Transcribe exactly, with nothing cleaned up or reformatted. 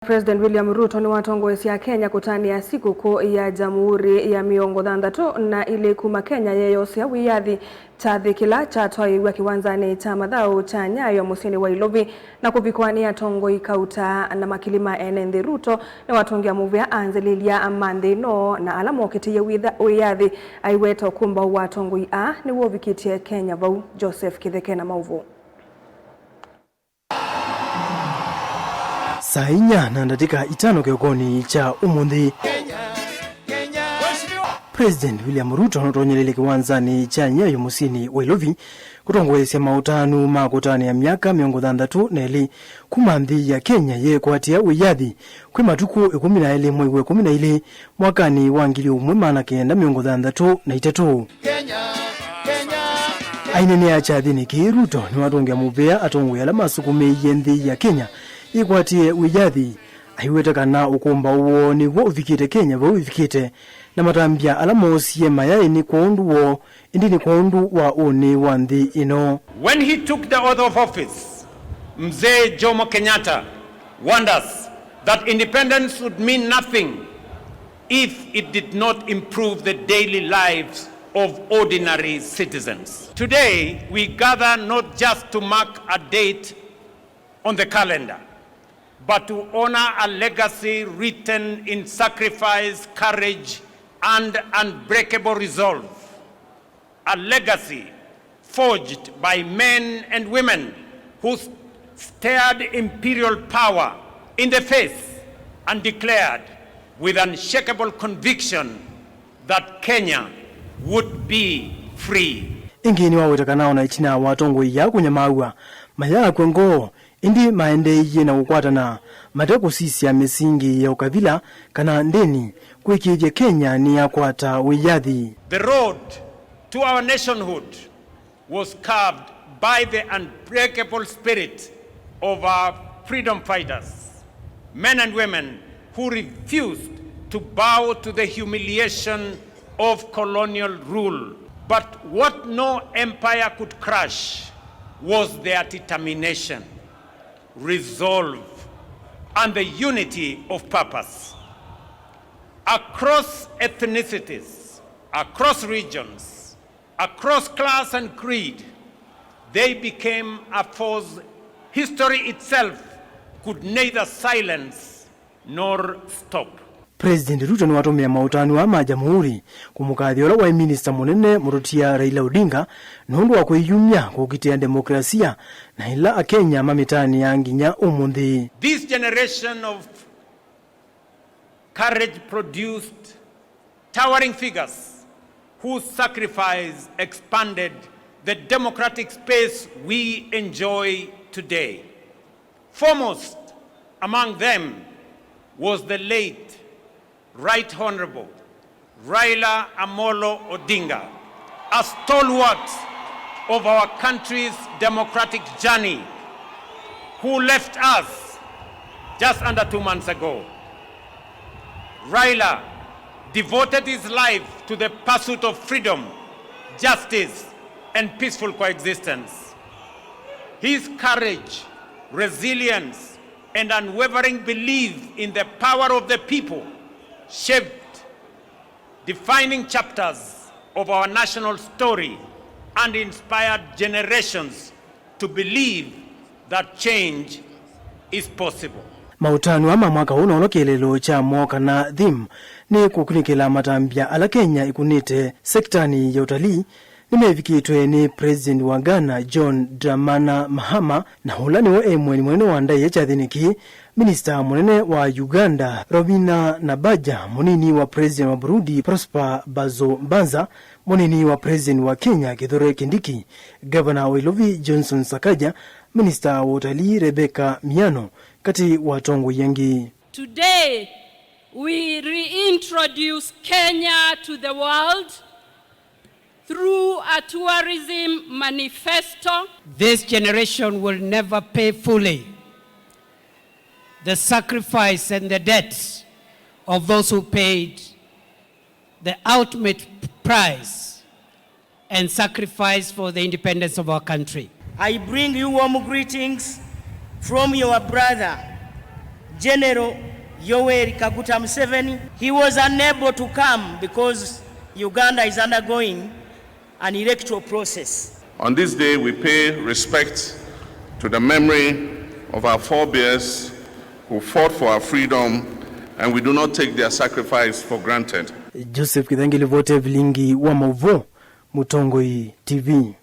President William Ruto nĩwatongoesya Kenya kũtanĩa sikũkũ ya Jamhuri ya mĩongo thanthatũ na ilĩ kuma Kenya yeeyosea wĩyathi, kyathĩ kĩla kyatwaĩĩw'a kĩwanzanĩ kya mathaũ kya Nyayo mũsyĩnĩ wa Ilovi na kũvikwa nĩ atongoi kauta na makili ma ene nthĩ. Ruto nĩwatũngĩa mũvea anzĩlĩlya ma nthĩ ĩno na ala mokĩtĩie wĩtha-, wĩyathi, aiweta ũkũmbaũ wa atongoi aa nĩw'o ũvikĩtye Kenya vau. Joseph Kĩtheke na maũvoo. Saa inya na ndatĩka itano kĩokonĩ kya ũmũnthĩ, President William Ruto nũtonyelile kĩwanzanĩ kya Nyayo mũsyĩnĩ wa Ilovi kũtongoesya maũtanu ma kũtanĩa myaka mĩongo thanthatũ na ĩlĩ kuma nthĩ ya Kenya yeekwatĩa wĩyathi kwĩ matukũ ĩkũmi na elĩ mwei wa ĩkũmi na ilĩ mwakanĩ wa ngili ũmwe maana kenda mĩongo thanthatũ na itatũ. Aineenea kyathĩnĩ kĩĩ, Ruto nĩwatũngĩa mũvea atongoi ala masũkũmĩie nthĩ ya Kenya yĩkwatĩe wĩyathi, aiweta kana ũkũmbaũ woo nĩw'o ũvikĩte Kenya vau ĩvikĩte, na matambya ala moosie mayaĩ nĩ kwondũ woo, ĩndĩ nĩ kwondũ wa ũnĩ wa nthĩ ĩno. When he took the oath of office, Mzee Jomo Kenyatta warned us that independence would mean nothing if it did not improve the daily lives of ordinary citizens. Today, we gather not just to mark a date on the calendar, but to honor a legacy written in sacrifice, courage, and unbreakable resolve. A legacy forged by men and women who s-, stared imperial power in the face and declared with unshakable conviction that Kenya would be free. Ĩngĩ nĩwaweta kana o na ĩtina wa atongoi aa kũnyamaaw'a, mayaakw'a ngoo, ĩndĩ maendeeie na kũkwatana mate kũsisya mĩsingi ya ũkavila kana ndĩni, kũĩkĩĩthya Kenya nĩyakwata wĩyathi. The road to our nationhood was carved by the unbreakable spirit of our freedom fighters, men and women who refused to bow to the humiliation of colonial rule. But what no empire could crush was their determination, resolve, and the unity of purpose. Across ethnicities, across regions, across class and creed, they became a force history itself could neither silence nor stop. President Ruto nĩwatũmĩa maũtanu aa ma Jamhuri kũmũkathya ũla waĩ minista mũnene mũtũtia Raila Odinga nũndũ wa kwĩyumya kũkitĩa demokrasia na ĩla Akenya mamĩtanĩaa nginya ũmũnthĩ. This generation of courage produced towering figures whose sacrifice expanded the democratic space we enjoy today. Foremost among them was the late Right Honorable Raila Amolo Odinga, a stalwart of our country's democratic journey, who left us just under two months ago. Raila devoted his life to the pursuit of freedom, justice, and peaceful coexistence. His courage, resilience, and unwavering belief in the power of the people shaped defining chapters of our national story and inspired generations to believe that change is possible. Maũtanu aa ma mwaka ũũ na ũla kĩeleelo kya moo kana theme nĩ kũkunĩkĩla matambya ala Kenya ĩkunĩte sektanĩ ya ũtalii, nĩmevikĩtwe nĩ President wa Ghana, John Dramani Mahama, na ũla nĩwe e mũeni mũnene wa ndaĩa kyathĩnĩ kĩĩ, Minista mũnene wa Uganda, Robinah Nabbanja, mũnini wa President wa Burundi, Prosper Bazobanza, mũnini wa President wa Kenya, Kithure Kindiki, Gavana wa Ilovi, Johnson Sakaja, Minista wa Ũtalii, Rebecca Miano, katĩ wa atongoi angĩ. Today, we reintroduce Kenya to the world through a tourism manifesto. This generation will never pay fully the sacrifice and the debt of those who paid the ultimate price and sacrifice for the independence of our country. I bring you warm greetings from your brother, General Yoweri Kaguta Museveni, he was unable to come because Uganda is undergoing an electoral process. On this day, we pay respect to the memory of our forebears who fought for our freedom, and we do not take their sacrifice for granted. Joseph Kithengi, livoti ya vilingi wa mauvoo, Mũtongoi T V.